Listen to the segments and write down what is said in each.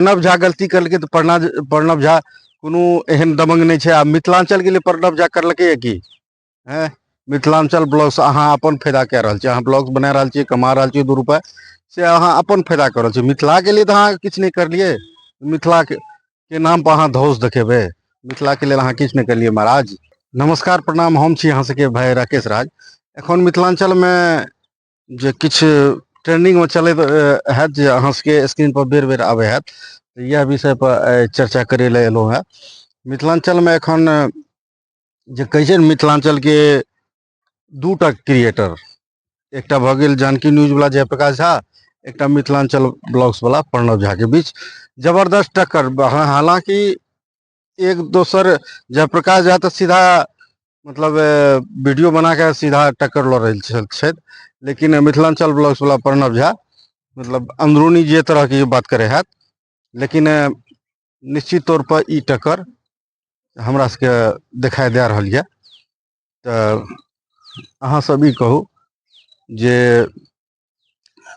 प्रणव झा गलती करलकै तऽ प्रणव झा कोनो एहन दबंग नहि छै। आ मिथिलाञ्चलके लिए प्रणव झा करलकै की? हैं, मिथिलाञ्चल ब्लॉग्स अहाँ अपन फायदा कए रहल छियै। अहाँ ब्लॉग्स बना रहल छियै, कमा रहल छियै 2 रुपैआ, से अहाँ अपन फायदा कऽ रहल छियै। मिथिलाके लिए तऽ अहाँ किछु नहि करलियै। मिथिलाके के नाम पर अहाँ धौस देखेबै, मिथिलाके लेल अहाँ किछु नहि करलियै महाराज। नमस्कार, प्रणाम, हम छी अहाँ सबके भाय राकेश राज। एखन मिथिलाञ्चलमे जे किछु ट्रेंडिंगमे चलैत हैत, जे अहाँ सबके स्क्रीन पर बेर बेर आबै हैत, तऽ इएह विषय पर चर्चा करै लए एलहुँ हेँ। मिथिलाञ्चलमे एखन जे कहै छै ने, मिथिलाञ्चलके 2टा क्रिएटर, एकटा भऽ गेल जानकी न्यूजवला जयप्रकाश झा, एकटा मिथिलाञ्चल ब्लॉग्सवला प्रणव झाके बीच जबरदस्त टक्कर। हालाँकि एक दोसर जयप्रकाश झा तऽ सीधा मतलब वीडियो बना कऽ सीधा टक्कर लऽ रहल छथि, लेकिन मिथिलाञ्चल ब्लॉग्सवला प्रणव झा मतलब अंदरूनी जे तरहके बात करै हैत, लेकिन निश्चित तौर पर ई टक्कर हमरा सबके देखाइ दए रहल यऽ। तऽ अहाँ सब ई कहू जे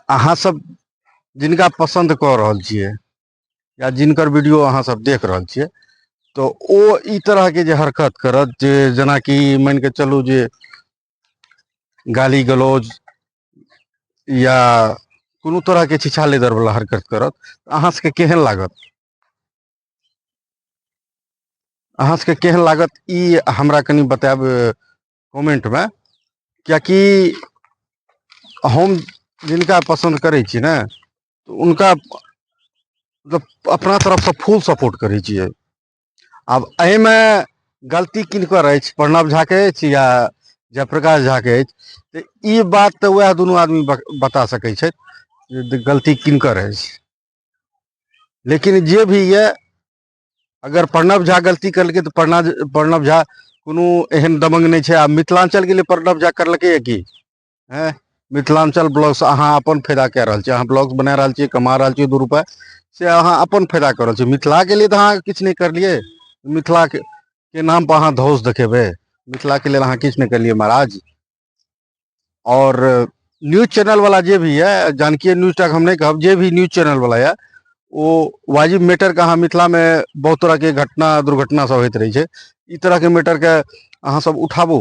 अहाँ सब जिनका पसन्द कऽ रहल छियै या जिनकर वीडियो अहाँ सब देख रहल छियै, तऽ ओ ई तरहके जे हरकत करत, जे जेनाकि मानिके चलू जे गाली गलौज या कोनो तरहके छिछा लेदरवला हरकत करत, अहाँ सबके केहन लागत? अहाँ सबके केहन लागत ई हमरा कनि बतायब कमेंटमे, कियाकि हम जिनका पसन्द करै छी ने, उनका मतलब अपना तरफसँ फुल सपोर्ट करै छियै। आब एहिमे गलती किनकर अछि, प्रणव झाके अछि या जयप्रकाश झाके अछि, तऽ ई बात तऽ वएह दुनू आदमी बता सकै छथि जे गलती किनकर अछि। लेकिन जे भी यऽ, अगर प्रणव झा गलती करलकै तऽ प्रणव झा कोनो एहन दबंग नहि छै। आ मिथिलाञ्चलके लिए प्रणव झा करलकै की? हैं, मिथिलाञ्चल ब्लॉग्स अहाँ अपन फायदा कए रहल छियै। अहाँ ब्लॉग्स बना रहल छियै, कमा रहल छियै 2 रुपैआ, से अहाँ अपन फायदा कऽ रहल छियै। मिथिलाके लिए तऽ अहाँ किछु नहि करलियै। मिथिलाके के नाम पर अहाँ धौस देखेबै, मिथिलाके लेल अहाँ किछु नहि करलियै महाराज। और न्यूज चैनल वाला जे भी है, जानकी न्यूज तक हम नहीं कहब, जे भी न्यूज चैनल वाला है, ओ वाजिब मैटर के अहाँ मिथिला में बहुत तरह के घटना दुर्घटना सब होइत रहे छै, ई तरह के मैटर के अहाँ सब उठाबू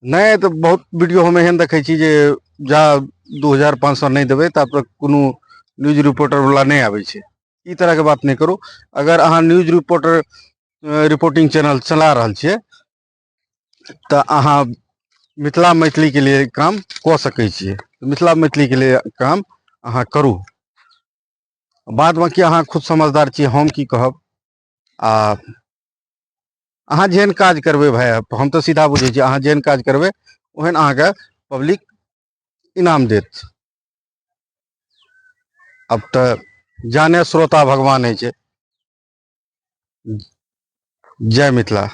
नहीं तऽ बहुत वीडियो हम एहन देखै छी जे जा 2500 नहि देबै ता तक कोनो न्यूज रिपोर्टर वाला नहि आबै छै। ई तरह के बात नहि करू। अगर अहाँ न्यूज रिपोर्टर रिपोर्टिंग चैनल चला रहल छियै तऽ अहाँ मिथिला मैथिलीके लिए काम कऽ सकै छियै। मिथिला मैथिलीके लिए काम अहाँ करू, बाद बाकी अहाँ खुद समझदार छी, हम की कहब। आ अहाँ जेहन काज करबै भाय, हम तऽ सीधा बुझै छी, अहाँ जेहन काज करबै ओहन अहाँके पब्लिक इनाम देत। अब तऽ जाने श्रोता भगवान होइ छै। जय मिथिला।